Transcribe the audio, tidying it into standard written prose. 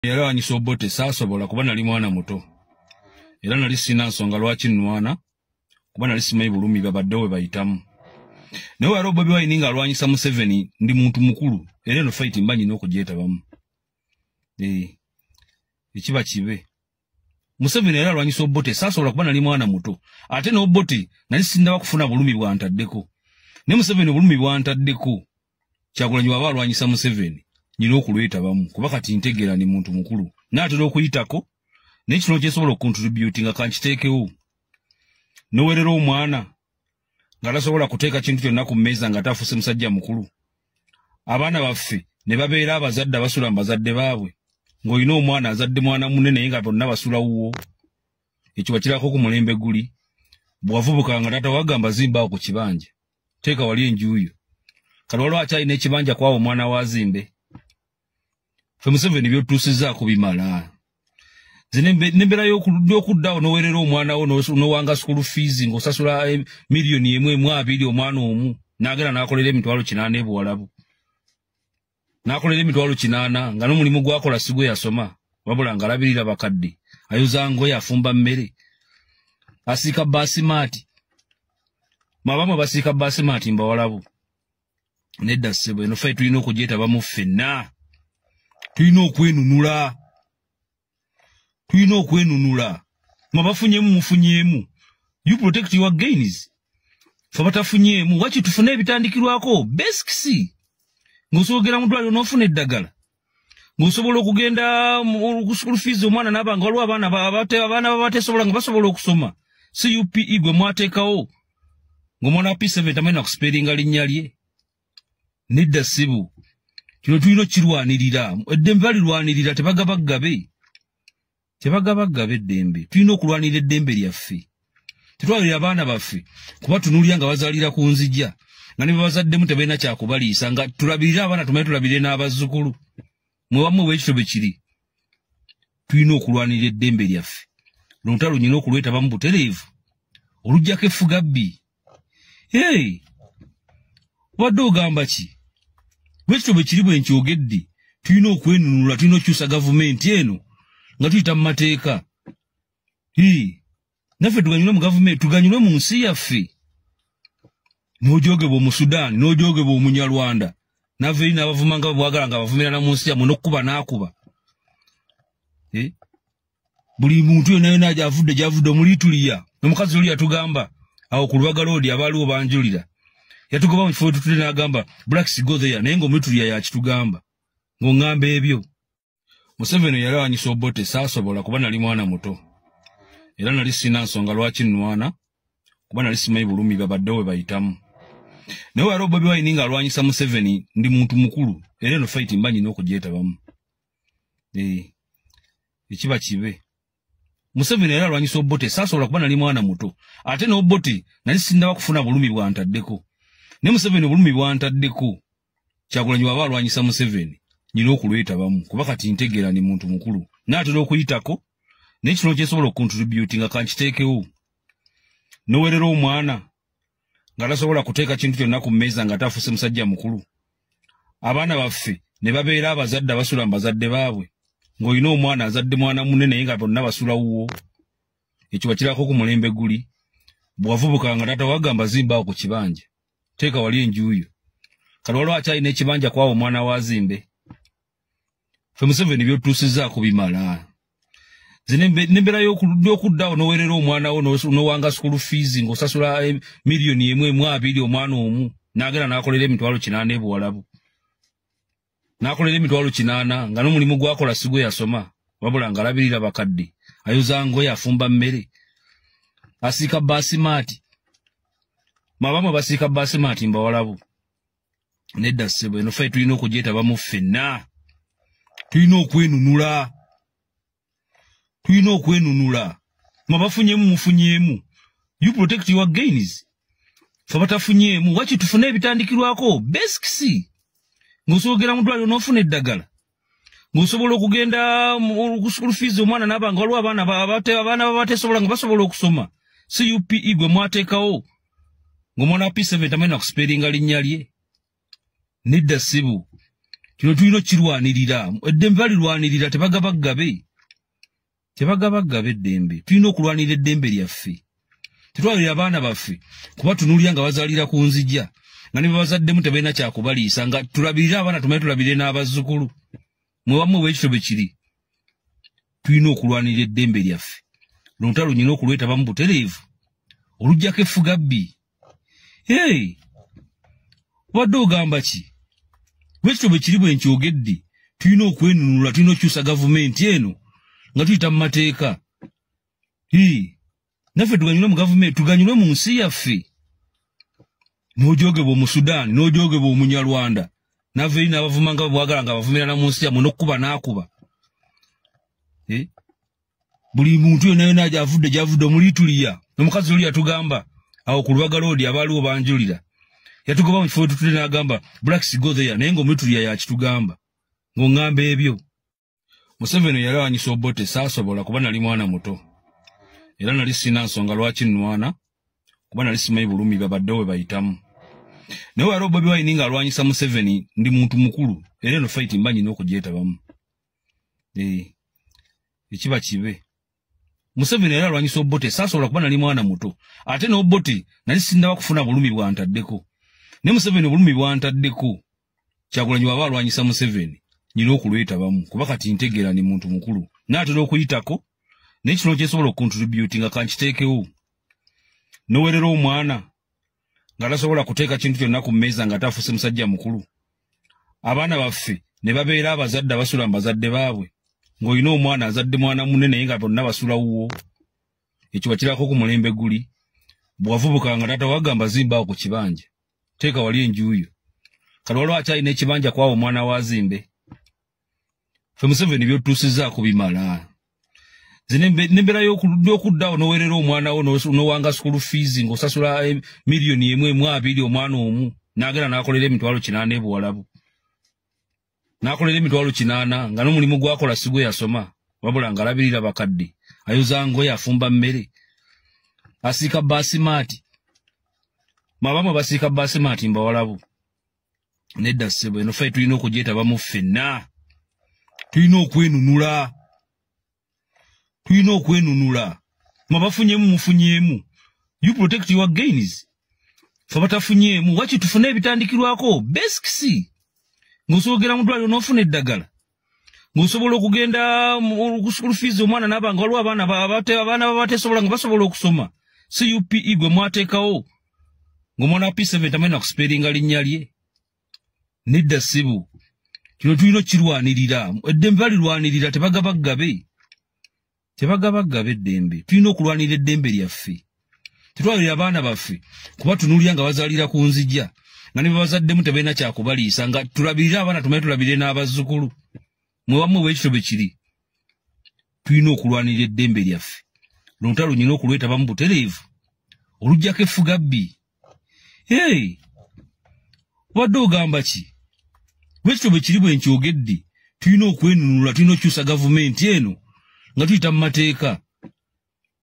Yalwanyisa Obote saasobola kuba nali mwana muto, era nali sina nsonga lwaki nnwana, kuba nali simanyi bulumi babadde we bayitamu. Naye wali Bobi Wine ng'alwanyisa Museveni, ndi muntu mukulu, era eno fight mba nnina okugyetabamu. Ekiba kibe. Museveni yali alwanyisa Obote, saasobola kuba nali mwana muto, ate n'Obote nali sinnaba kufuna bulumi bwantaddeko. Naye Museveni obulumi bwantaddeko, Kyagulanyi bw'aba alwanyisa Museveni, nnina okulwetabamu kuba kati ntegeera ndi muntu mukulu. Naatera okuyitako, naye kino kyesobola okucontributinga kankiteekewo. Nowerera omwana nga tasobola kuteeka kintu kyonna ku mmeeza nga tafuuse musajja mukulu. Abaana baffe ne babeera abazadde abasula mu bazadde baabwe, ng'olina omwana azadde mwana munne naye nga bonna basula wuwo. Ekyo wakirako ku mulembe guli. Bw'wavubuka nga taata wagamba zimbaawo ku kibanja, teeka wali enju yo. Kati waliwo akyalina ekibanja kwawo omwana w'azimbe. Ffe Museveni by'otutuusizzaako bimala. Nze n'embeera y'okudda awo n'owerera omwana wo n'owanga school fees ng'osasula miliyoni emu emu abiri omwana omu, n'agenda n'akolera 800,000 e Buwalabu. N'akolera 800,000 nga n'omulimu gw'akola si gwe yasoma, wabula ng'alabirira bakadde, ayoza ngoye, afumba mmere, asiika baasimaati. Mwe abamu abasiika baasimaati mbawalabu. Nedda ssebo, eno fight tulina okugyetabamu ffenna. Tulina okwenunula. Tulina okwenunula. Mwe abafunyeemu mufunyeemu. You protect your gains. Ffe abatafunyeemu, waki tufune ebitandikirwako basics. Ng'osobola mu ddwaliro n'ofuna eddagala. Ng'osobola okugenda ku school fees omwana n'aba nga waliwo abaana abaana babateesobola nga basobola okusoma. CUPE gwe mwateekawo ng'omwana wa P7 tamanyi na kusipeeringa linnya lye. Nedda ssebo. Kino tulina okukirwanirira. Eddembe balirwanirira, tebagaba ggabe. Tebagaba ggabe eddembe. Tulina okulwanirira eddembe lyaffe. Tetwalira abaana baffe kubatunuulira nga bazaalira ku nzija, nga ne babazaddemu tebalina kyakubaliisa, nga tulabirire abaana tumanye tulabirire n'abazzukulu. Mwe wammwe bwe kityo bwe kiri. Tulina okulwanirira eddembe lyaffe. Luno lutalo nnina okulwetabamu butereevu. Oluggyako effugabbi. Hey! Obadde ogamba ki? Bwe kityo bwe kiri bwe nkyogedde. Tulina okwenunula, tulina okukyusa gavumenti eno nga tuyita mu mateeka. Hii! Naffe tuganyulwe mu gavumenti, tuganyulwe mu nsi yaffe. N'ojogebwa Omusudaani, n'ojogebwa Omunyarwanda. N'ava eri n'abavuma nga bw'agala nga abavumirana mu nsi yammwe n'okkuba n'akuba. Buli muntu yonna yonna gy'avudde gy'avudde omulituliya. Omukazi oli yatugamba awo ku Lubaga Road abaaliwo banjulira. Yatugoba mu kifo we tutudde n'agamba blacks go there, naye ng'omulituliya yakitugamba. Ng'oŋŋamba ebyo. Museveni yali alwanyisa Obote, saasobola kuba nali mwana muto. Era nali sina nsonga lwaki nnwana, kuba nali simanyi bulumi babadde we bayitamu. Naye wali Bobi Wine ng'alwanyisa Museveni, ndi muntu mukulu, era eno fight mba nnina okugyetabamu. Ekiba kibe. Museveni yali alwanyisa Obote, saasobola kuba nali mwana muto, ate n'Obote nali sinnaba kufuna bulumi bwantaddeko. Naye Museveni obulumi bwantaddeko, Kyagulanyi bw'aba alwanyisa Museveni, nnina okulwetabamu kuba kati ntegeera ndi muntu mukulu. Naatera okuyitako, naye kino kyesobola okucontributinga kankiteekewo. Nowerera omwana nga tasobola kuteeka kintu kyonna ku mmeeza nga tafuuse musajja mukulu. Abaana baffe ne babeera abazadde abasula mu bazadde baabwe, ng'olina omwana azadde mwana munne naye nga bonna basula wuwo. Ekyo wakirako ku mulembe guli. Bw'wavubuka nga taata wagamba zimbaawo ku kibanja, teeka wali enju yo. Kati waliwo akyalina ekibanja kwawo omwana w'azimbe. Ffe Museveni by'otutuusizzaako bimala. Nze n'embeera y'okudda awo n'owerera omwana wo n'owanga school fees ng'osasula miliyoni emu emu abiri omwana omu, n'agenda n'akolera 800,000 e Buwalabu. N'akolera 800,000 nga n'omulimu gw'akola si gwe yasoma, wabula ng'alabirira bakadde, ayoza ngoye, afumba mmere, asiika baasimaati. Mwe abamu abasiika baasimaati mbawalabu. Nedda ssebo, eno fight tulina okugyetabamu ffenna. Tulina okwenunula. Tulina okwenunula. Mwe abafunyeemu mufunyeemu. You protect your gains. Ffe abatafunyeemu, waki tufune ebitandikirwako basics. Ng'osobola mu ddwaliro n'ofuna eddagala. Ng'osobola okugenda ku school fees omwana n'aba nga waliwo abaana abaana babateesobola nga basobola okusoma. CUPE gwe mwateekawo ng'omwana wa P7 tamanyi na kusipeeringa linnya lye. Nedda ssebo. Kino tulina okukirwanirira. Eddembe balirwanirira, tebagabaggabe. Tebagabaggabe eddembe. Tulina okulwanirira eddembe lyaffe. Tetwalira abaana baffe kubatunuulira nga bazaalira ku nzija, nga ne babazaddemu tebalina kyakubaliisa, nga tulabirire abaana tumanye tulabirire n'abazzukulu. Mwe wammwe bwekityo bwe kiri. Tulina okulwanirira eddembe lyaffe. Luno nyina okulwetabamu butereevu oluggyako effugabbi. Hey, obadde ogamba ki? Bwekityo bwe kiri bwe nkyogedde. Tulina okwenunula, tulina okukyusa gavumenti eno nga tuyita mu mateeka. Naffe tuganyulwe mu gavumenti, tuganyulwe mu nsi yaffe. N'ojogebwa Omusudaani, n'ojogebwa Omunyarwanda, nava eri n'abavuma nga bwagala nga bavumira na mu nsi yammwe n'okkuba n'akuba. Buli muntu yonna yonna gy'avudde gy'avudde omulituliya. Omukazi oli yatugamba awo ku Lubaga Road, abaaliwo banjulira. Yatugoba mu kifo tutudde n'agamba blacks go there, naye ng'omulituliya yakitugamba. Ng'oŋŋamba ebyo. Museveni yali alwanyisa Obote, saasobola kuba nali mwana muto. Era nali sirina nsonga lwaki nnwana, kuba nali simanyi bulumi babaddewo bwe bayitamu. Naye wali Bobi Wine ng'alwanyisa Museveni, ndi muntu mukulu, era eno fight mba nnina okugyetabamu. Ekiba kibe. Museveni yali alwanyisa Obote, saasobola kuba nali mwana muto. Ate n'Obote nali sinnaba kufuna bulumi bwantaddeko. Naye Museveni obulumi bwantaddeko, Kyagulanyi bw'aba alwanyisa Museveni, nnina okulwetabamu kuba kati ntegeera ndi muntu mukulu. Naatera okuyitako, naye kino kyesobola okucontribute nga kankiteekewo. Nowerera omwana nga tasobola kuteeka kintu kyonna ku mmeeza nga tafuuse musajja mukulu. Abaana baffe ne babeera abazadde abasula mu bazadde baabwe. Ng'olina omwana azadde mwana munne naye nga bonna basula wuwo. Ekyo wakirako ku mulembe guli. Bw'wavubuka nga taata wagamba zimba awo ku kibanja. Teeka wali enju yo. Kati waliwo akyalina ekibanja kwawo omwana w'azimbe. Ffe Museveni by'otutuusizzaako bimala. Nze n'embeera y'okudda awo n'owerera omwana wo n'owanga school fees ng'osasula miliyoni emu emu abiri omwana omu n'agenda n'akolera 800,000 e Buwalabu. N'akolera 800,000 nga n'omulimu gw'akola si gwe yasoma, wabula ng'alabirira bakadde, ayoza ngoye, afumba mmere, asiika baasimaati. Mwe basiika baasimaati mbawalabu. Nedda ssebo, eno fight tulina okugyetabamu ffenna. Tulina okwenunula. Tulina okwenunula. Mwe bafunyeemu mufunyeemu. You protect your gains. Ffe batafunyeemu, waki tufune ebitandikirwako basics. Ng'osobola mu ddwaliro n'ofuna eddagala. Ng'osobola okugenda ku school fees omwana n'aba nga waliwo abaana abateesobola nga basobola okusoma. CUPE gwe mwateekawo ng'omwana wa P7 tamanyi na kusipeeringa linnya lye. Nedda ssebo. Kino tulina okukirwanirira. Eddembe balirwanirira, tebagabaggabe. Tebagabaggabe eddembe. Tulina okulwanirira eddembe lyaffe. Tetwalira abaana baffe kubatunuulira nga bazaalira ku nzija, nga ne babazaddemu tebalina kyakubaliisa, nga tulabirire abaana tumanye tulabirire n'abazzukulu. Mwe wammwe bwekityo bwe kiri. Tulina okulwanirira eddembe lyaffe. Luno nyina okulwetabamu butereevu oluggyako effugabbi. Hey, obadde ogamba ki? Bwekityo bwe kiri bwe nkyogedde. Tulina okwenunula, tulina okukyusa gavumenti eno nga tuyita mu mateeka.